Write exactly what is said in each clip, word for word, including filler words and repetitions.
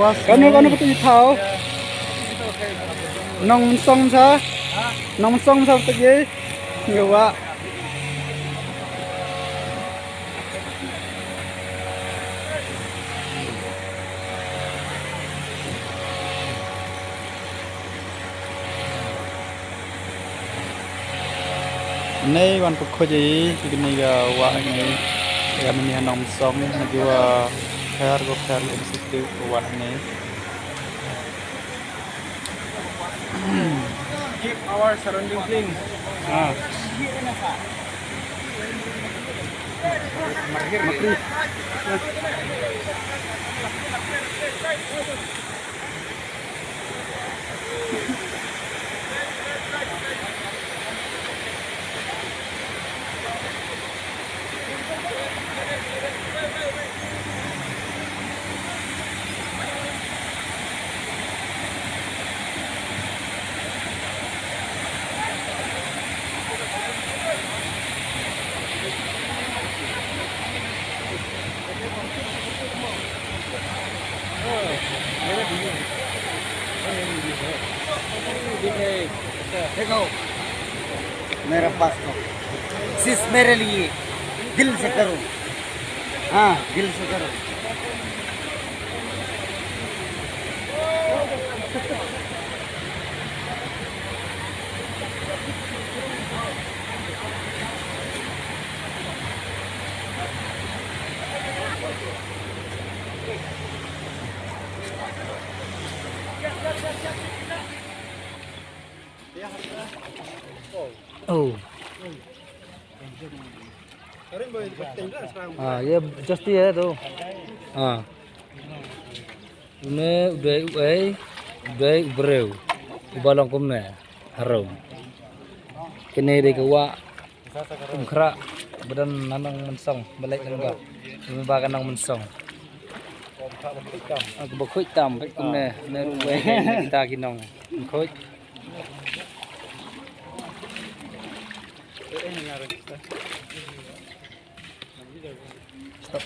Kano kano ka tu i thaw. Nong Mynsong sa. Nong Mynsong sa tu ye. Ngi wah. Ngi wan pynkhuid ïa kane ka wah ngi. Ïa mynne ha Nongmynsong ngi ju, ah, pher ko pher ïa ka sdang ka wah ngi. Keep our surrounding clean. Ah. देखो, मेरा पास तो, सिर्फ मेरे लिए, दिल से करो। हाँ, दिल से करो। Oh. Ah, ये जस्ती है तो। Ah. Une u dei uei, u dei u briew uba long kumne harum. Kane dei ka wah Umkhrah ba don ha Nongmynsong, ba leit lyngba, lyngba ka Nongmynsong. Ah, kaba khuid tam bad kumne, ne ruh uei na kita ki nong khuid. Stop.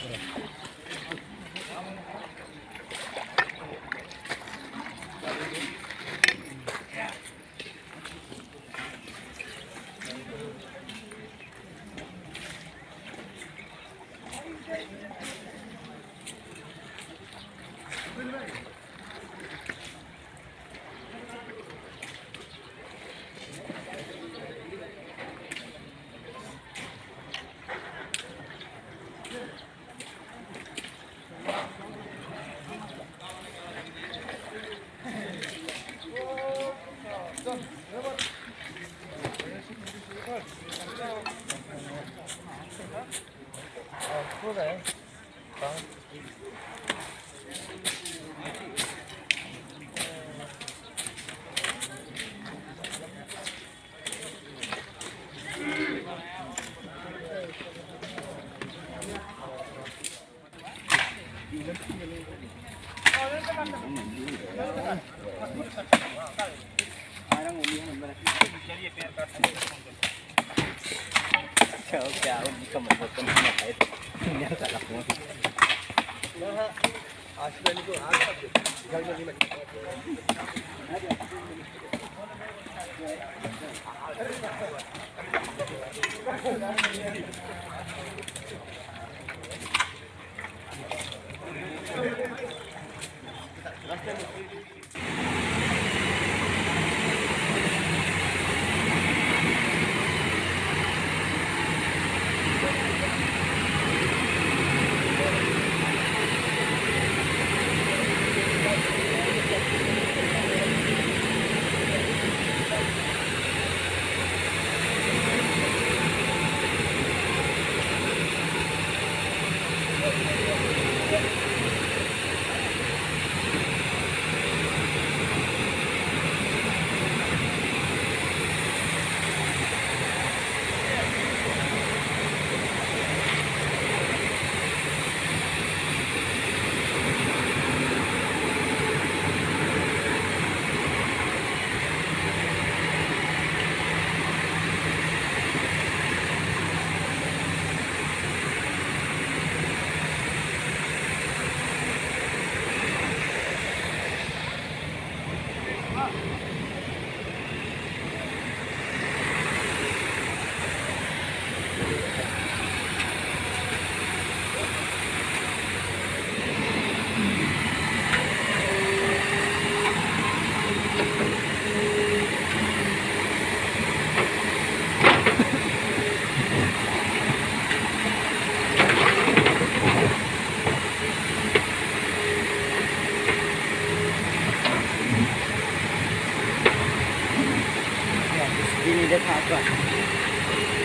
ये नहीं देखा आपका?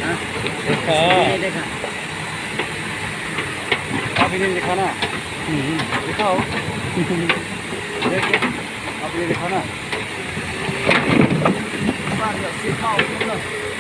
हाँ? देखा। ये नहीं देखा। आप इन्हें दिखाना। हम्म। दिखाओ। देखो, आप इन्हें दिखाना। दिखाओ, दिखाओ।